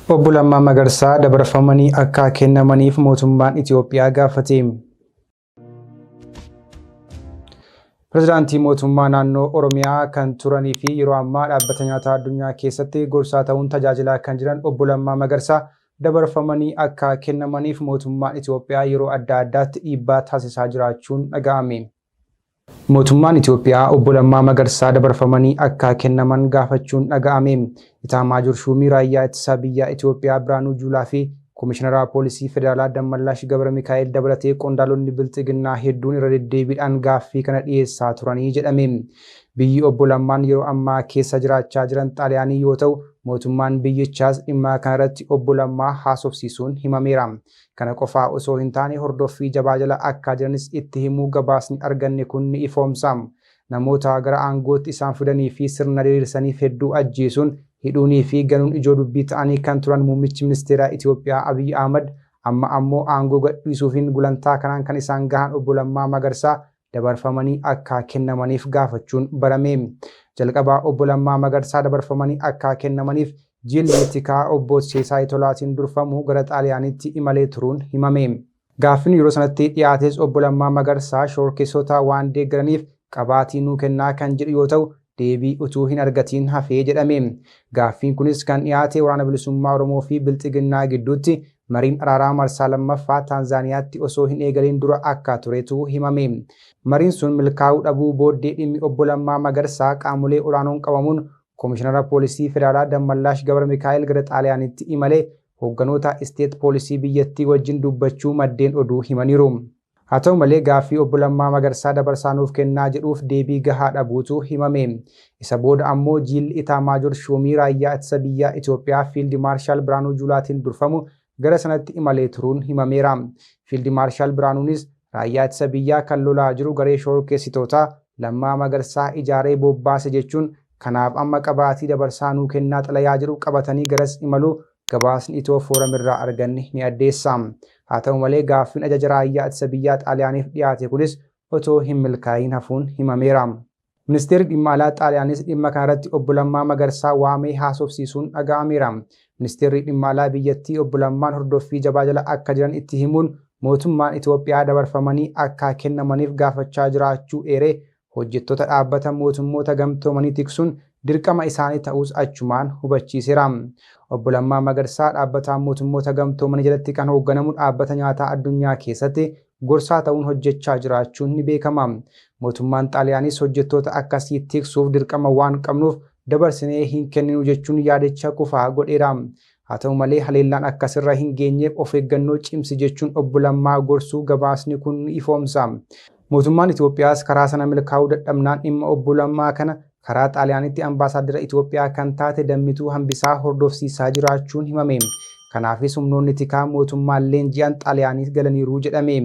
Obbo Lammaa Magarsaa dabarfamanii akka kennamaniif mootummaan Itoophiyaa gaafate. Pirezidaantii mootummaa naannoo Oromiyaa kan turanii fi yeroo ammaa Dhaabbata Nyaataa Addunyaa keessatti gorsaa ta'uun tajaajilaa kan jiran Obbo Lammaa Magarsaa dabarfamanii akka kennamaniif mootummaan Itoophiyaa yeroo adda addaatti dhiibbaa taasisaa jiraachuun dhaga'ame. Mootummaan Itoophiyaa Obbo Lammaa Magarsaa dabarfamanii akka kennaman gaafachuun dhaga'ame. Itaamaajoor Shuumii Raayyaa Ittisa Biyyaa Itoophiyaa Birhaanuu Juulaa fi Komishineraa Poolisii Federaalaa Dammallaash Gabra Mikaa'el dabalatee qondaalonni Bilxiginnaa hedduun irra deddeebiidhaan gaaffii kana dhiyeessaa turanii jedhame. Biyyi Obbo Lammaan yeroo ammaa keessa jiraachaa jiran Xaaliyaanii yoo ta'u, mootummaan biyyichaas dhimma kanarratti Obbo Lammaa haasofsiisuun himameera. Kana qofaa osoo hin taane hordoffii jabaa jala akka jiranis itti himuu gabaasni arganne kun ni ifoomsa. Namoota gara aangootti isaan fidanii fi sirna diriirsaniif hedduu ajjeesuun, hidhuunii fi ganuun ijoo dubbii ta'anii kan turan Muummichi Ministeeraa Itoophiyaa Abiy Ahmad amma ammoo aangoo gadhiisuufiin gulantaa kanaan kan isaan gahan Obbo Lammaa Magarsaa dabarfamanii akka kennamaniif gaafachuun barame. Jalqaba Obbo Lammaa Magarsaa dabarfamanii akka kennamaniif jilli tikaa Obbo Sisaay Tolaatiin durfamu gara Xaaliyaaniitti imalee turuun himame. Gaaffiin yeroo sanatti dhiyaates Obbo Lammaa Magarsaa shororkeessota waan deeggaraniif qabaatii nuu kennaa kan jedhu yoo ta'u, deebii utuu hin argatiin hafee jedhame. Gaaffiin kunis kan dhiyaate Waraana Bilisummaa Oromoo fi Bilxiginnaa gidduutti mariin araaraa marsaa lammaffaa Taanzaaniyaatti osoo hin eegaliin dura akka turetu himame. Mariin sun milkaa'uu dhabuu booddee dhimmi Obbo Lammaa Magarsaa qaamolee olaanoon qabamuun Komishinara Poolisii Federaalaa Dammallaash Gabra Mikaa'el gara Xaaliyaanitti imalee hoogganoota Isteet Poolisii biyyattii wajjin dubbachuu maddeen oduu himaniiru. Haa ta'u malee gaaffii Obbo Lammaa Magarsaa dabarsaa nuuf kennaa jedhuuf deebii gahaa dhabuutu himame. Isa booda ammoo jiilli Itaamaajoor Shuumii Raayyaa Ittisa Biyyaa Itoophiyaa Fiildi Maarshaal Birhaanuu Juulaatiin durfamu gara sanatti imalee turuun himameera. Fiildi Maarshaal Birhaanuunis Raayyaa Ittisa Biyyaa kan lolaa jiru garee shororkeessitootaa Lammaa Magarsaa ijaaree bobbaase jechuun kanaaf amma qabaatii dabarsaa nuu kennaa xalayaa jedhu qabatanii garas imaluu gabaasni Itiyoo Fooram irraa arganne ni addeessa. Haa ta'u malee gaaffiin ajaja Raayyaa Ittisa Biyyaa Xaaliyaaniif dhiyaate kunis otoo hin milkaa'iin hafuun himameera. Ministeerri Dhimma Alaa Xaaliyaanis dhimma kanarratti Obbo Lammaa Magarsaa waamee haasofsiisuun dhaga'ameera. Ministeerri Dhimma Alaa biyyattii Obbo Lammaan hordoffii jabaa jala akka jiran itti himuun mootummaan Itoophiyaa dabarfamanii akka kennamaniif gaafachaa jiraachuu eeree hojjettoota Dhaabbata Mootummoota Gamtoomanii tiksuun dirqama isaanii ta'uus achumaan hubachiiseera. Obbo Lammaa Magarsaa Dhaabbataa Mootummoota Gamtoomanii jalatti kan hoogganamu Dhaabbata Nyaataa Addunyaa keessatti gorsaa ta'uun hojjechaa jiraachuun ni beekama. Mootummaan Xaaliyaanis hojjettoota akkasii tiksuuf dirqama waan qabnuuf dabarsinee hin kenninu jechuun yaadicha kufaa godheera. Haa ta'u malee haleellaan akka sirra hin geenyeef of eeggannoo cimsi jechuun Obbo Lammaa gorsuu gabaasni kun ni ifoomsa. Mootummaan Itoophiyaas karaa sana milkaa'uu dadhabnaan dhimma Obbo Lammaa kana karaa Xaaliyaanitti Ambaasaaddara Itoophiyaa kan taate Dammituu Hambisaa hordofsiisaa jiraachuun himame. Kanaafis humnoonni tikaa mootummaan leenji'an Xaaliyaanii galaniiru jedhame.